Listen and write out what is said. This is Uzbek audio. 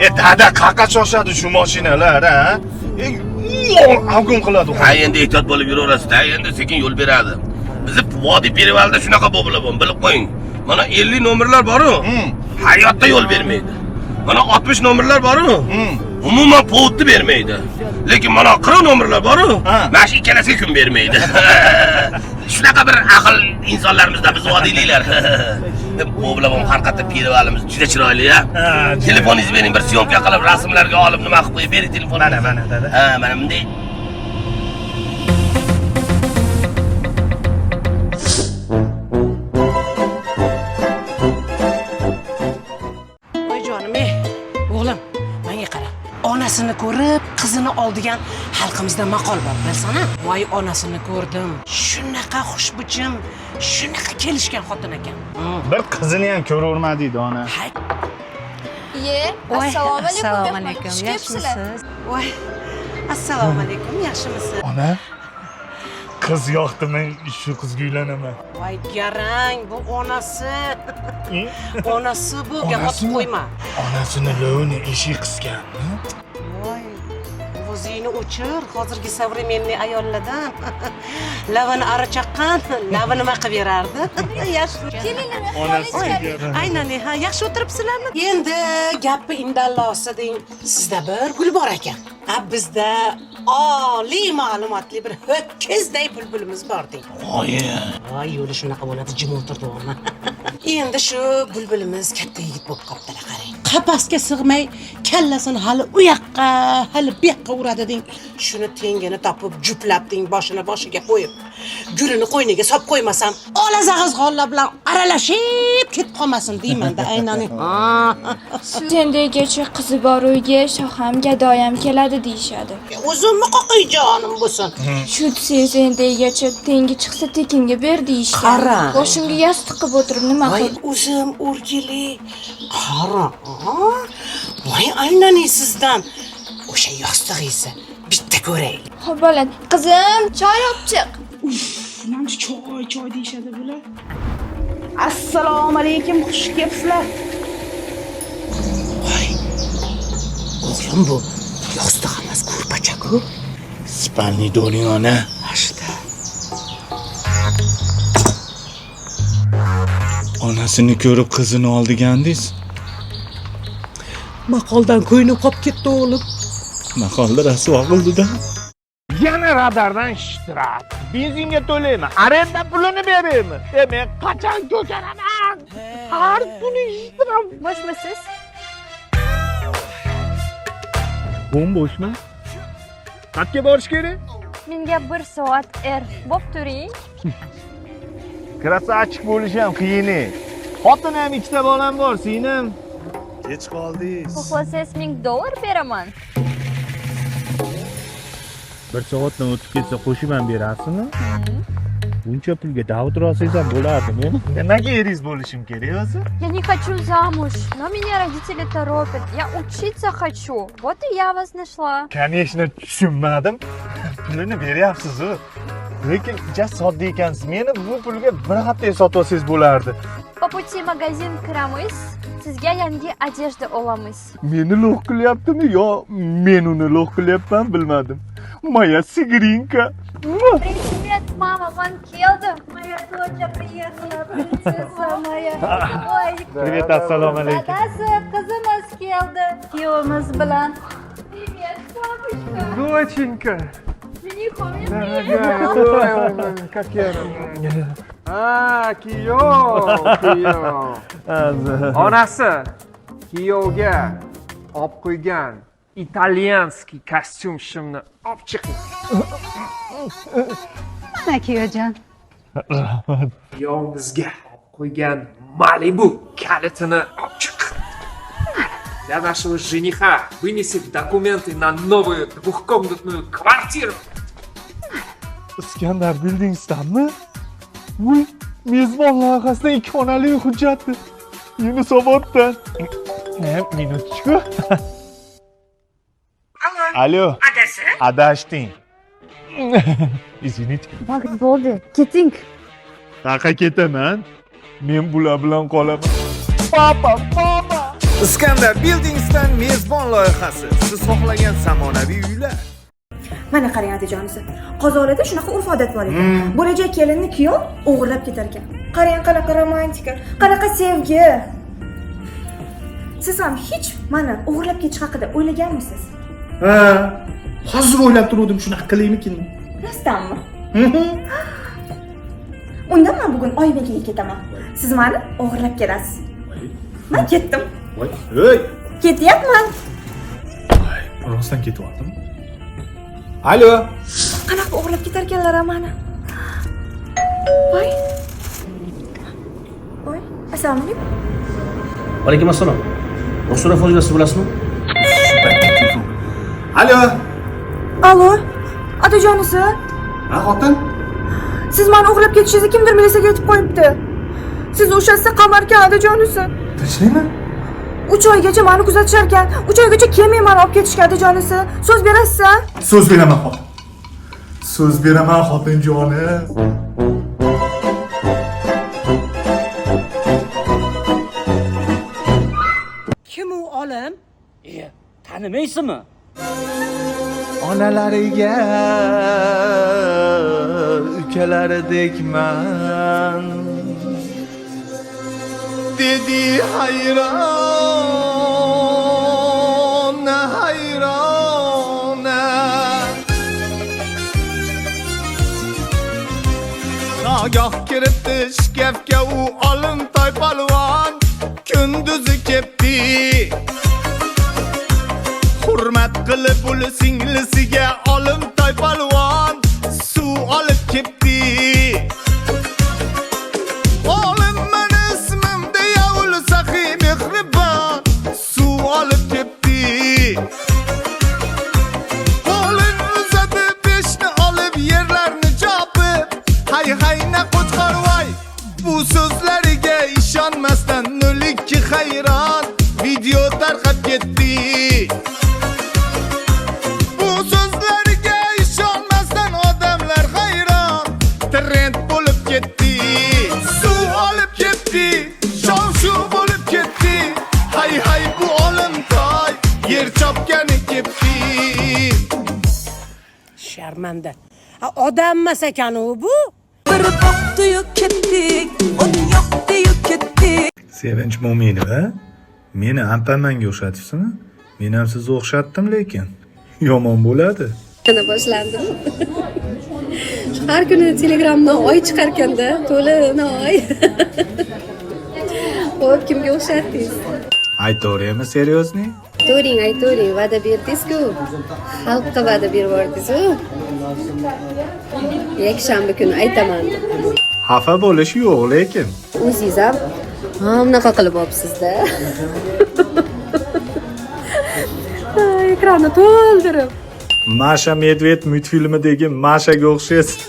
E dada, qaqa shoshadi shu mashinalar, a? E, avgum qiladi. Ha, endi ehtiyot bo'lib yuraverasiz-da, endi sekin yo'l beradi. Bizni Vodiy Перевал da shunaqa bo'lib, bilib qo'ying. Mana 50 nomerlar bor-u, hayotda yo'l bermaydi. Mana 60 nomerlar bor-u, umuman повод ni bermaydi. Lekin mana 40 nomerlar bor-u, mana shu ikkalasiga kun bermaydi. Shunaqa bir aql insonlarimizda biz vodiyliklar. Bu bilan har qayerda перевал imiz juda chiroyli ya. Telefoningizni bering, bir съёмка qilib, rasmlarga olib, nima qilib qo'yib bering telefoningizni. Mana, mana, dada. Ha, mana bunday. Voy jonim, ey, o'g'lim, menga qara. Onasini ko'rib, qizini ol degan xalqimizda maqol bor, bilsana? Voy, onasini ko'rdim. Shunaqa xushbichim, shunaqa kelishgan xotin ekan. Bir qizini ham ko'ravermadiydi ona. Hay, Ye, voy, assalomu alaykum. Assalomu Mehmon. alaykum. Xush kelibsizlar. Yaxshimisiz? Voy, assalomu alaykum, yaxshimisiz? Ona, qiz yoqdi, men shu qizga uylanaman. Voy, garang, bu onasi. Onasi bu, gap otib Onasimi? qo'yma. Onasini lovini eshik qisganmi? Voy, ovozingni o'chir, hozirgi современный ayollardan. Lavini ari chaqqan, lavi nima qilib berardi? Yaxshi. Kelinglar, mehmonlar, Onasi ichkari. Aynan, ha, yaxshi o'tiribsizlarmi? Endi gapni indallosi deng. Sizda bir gul bor ekan. A bizda oliy ma'lumotli bir ho'kizday bulbulimiz bor deng. Voy. Voy, yo'li shunaqa bo'ladi, jim o'tirdi o'g'lim. Endi shu bulbulimiz katta yigit bo'lib qolibdilar, qarang. Qapasga sig'may, kallasini hali u yoqqa, hali bu yoqqa uradi deng. Shuni tengini topib, juplab deng, boshini boshiga qo'yib, gulini qo'yniga solib qo'ymasam, ola zag'izg'onlar bilan aralashib ketib qolmasin deyman-da, aynan. Sendegacha qizi bor uyga shoh ham, gadoyam keladi deyishadi. O'zimni qoqiyjonim bo'lsin. Shu desangiz, endigacha tengi chiqsa tekinga ber deyishgan. Qara. Boshimga yostiq qilib o'tirib nima Voy qil? O'zim o'rgili. Qara. Voy aynan sizdan. O'sha yostig'ingizni bitta ko'raylik. Xo'p, bo'ladi. Qizim, choy olib chiq. Namchi choy, choy deyishadi bular. Assalomu alaykum, xush kelibsizlar. Voy. O'g'lim, bu yostiq emas, ko'rpacha-ku. Спальный doling, ona. Ashta. Onasini ko'rib qizini ol degandingiz. Maqoldan ko'nglim qolib ketdi, o'g'lim. Maqolda rasvo qildi-da. Yana radardan штраф. Benzinga to'layman, arenda pulini beraymi? E men qachon ko'charaman? Har kuni штраф. Bo'shmisiz? Bo'm-bo'shmi? Qayerga borish kerak? Menga bir soat er bo'p turing. Красавчик bo'lish ham qiyin. Xotin ham, ikkita bolam bor, singlim. Kech qoldingiz. Xohlasangiz 1000 dollar beraman. Bir soatdan o'tib ketsa qo'shib ham berasizmi? Buncha pulga Davud olsangiz ham bo'lardi men. Nimaga eringiz bo'lishim kerak o'zi? Я не хочу замуж, но меня родители торопят. Я учиться хочу. Вот и я вас нашла. Конечно, tushunmadim. Pulini beryapsiz-u. Lekin ja sodda ekansiz. Meni bu pulga bir haftaga sotib olsangiz bo'lardi. По пути магазин kiramiz. Sizga yangi одежда olamiz. Meni лох qilyaptimi yo men uni лох qilyapman, bilmadim. Моя сигринка. Привет, мама, man keldim. Моя доча приехала, принцесса моя. Ой, Привет, assalomu alaykum. Dadasi, qizimiz keldi. Kuyovimiz bilan. Привет, папочка. Доченька. Женихом я Дорогая, приехала. ой, ой, ой, как я рад. Ha, kuyov, kuyov. Onasi kuyovga olib qo'ygan итальянский kostyum shimni olib chiqing. Mana, kuyovjon. Kuyovimizga olib qo'ygan Malibu kalitini olib chiq. Для нашего жениха вынеси документы на новую двухкомнатную квартиру. Iskandar Buildingsdanmi? Voy, mezbon loyihasidan ikki xonali uy hujjati. Yunusoboddan. Ne, минуточку. Alo. Adasi. Adashding. Извините. Vaqt bo'ldi. Keting. Qayoqqa ketaman? Men bular bilan qolaman. Papa, papa. Iskandar Buildings'dan mezbon loyihasi. Siz xohlagan zamonaviy uylar. Mana qarang otajonisi. Qozoqlarda shunaqa urf-odat bor ekan. Bo'lajak kelinni kuyov o'g'irlab ketar ekan. Qarang qanaqa romantika, qanaqa sevgi. Siz ham hech mana o'g'irlab ketish haqida o'ylaganmisiz? Ha, hozir o'ylab turuvdim, shunaqa qilaymikin. Rostdanmi? Unda men bugun oyimnikiga ketaman. Siz meni o'g'irlab kelasiz. Men ketdim. Voy, hey! Ketyapman. Rostdan ketyaptim. Alo. Qanaqa o'g'irlab ketar ekanlar a mani? Voy. Voy, assalomu alaykum. Alaykum assalom. Ruxsora Fozilasi bilasizmi? Alo. Alo, otajonisi. Ha, xotin? Siz meni o'g'irlab ketishingizni kimdir militsiyaga aytib qo'yibdi. Siz o'shasi qamarkan otajonisi. Tinchlikmi? 3 oygacha meni kuzatishar ekan. 3 oygacha kelmay meni olib ketishga otajonisi. So'z berasiz a? So'z beraman xotin. So'z beraman xotinjonim. Kim u olim? Tanimaysizmi? Onalariga ukalaridekman. Dedi hayron, hayrona. Nagah kiribdi shkafga u olim toypalvon, kunduzi kepti. Hurmat qilib uli singlisiga olim toypalvon suv olib kepti. Olim meni ismim deya uli saxiy mehribon suv olib kepti. Qo'lin uzatib beshni olib yerlarni chopib, hay hayna qo'chqor voy. Bu so'zlariga ishonmasdan 02 hayron video tarqab ketdi. Bu so'zlariga ishonmasdan odamlar hayron, trend bo'lib ketdi. Suv olib ketdi, shov-shuv bo'lib ketdi. Hay hay bu olim toy yer chopgani ketdi. Sharmanda. Ha, odam emas ekan u bu. Bir boqdi-yu ketdik, uni yoqdi-yu ketdik. Sevinch Mo'minova, meni ampamanga o'xshatyapsizmi? Men ham sizni o'xshatdim lekin. Yomon bo'ladi. Yana boshlandimi? Shu har kuni Telegramdan oy chiqarkanda, to'la oy. Xo'p, kimga o'xshatdingiz? Aytaveraymi, серьезный? Aytavering, aytavering, va'da berdingiz-ku. Xalqqa va'da berib yubordingiz-ku. Yakshanba kuni aytaman deb. Xafa bo'lish yo'q lekin. O'zingiz ham ha, bunaqa qilib olibsiz-da. Ekranni to'ldirib. Masha Medved multfilmidagi Mashaga o'xshaysiz.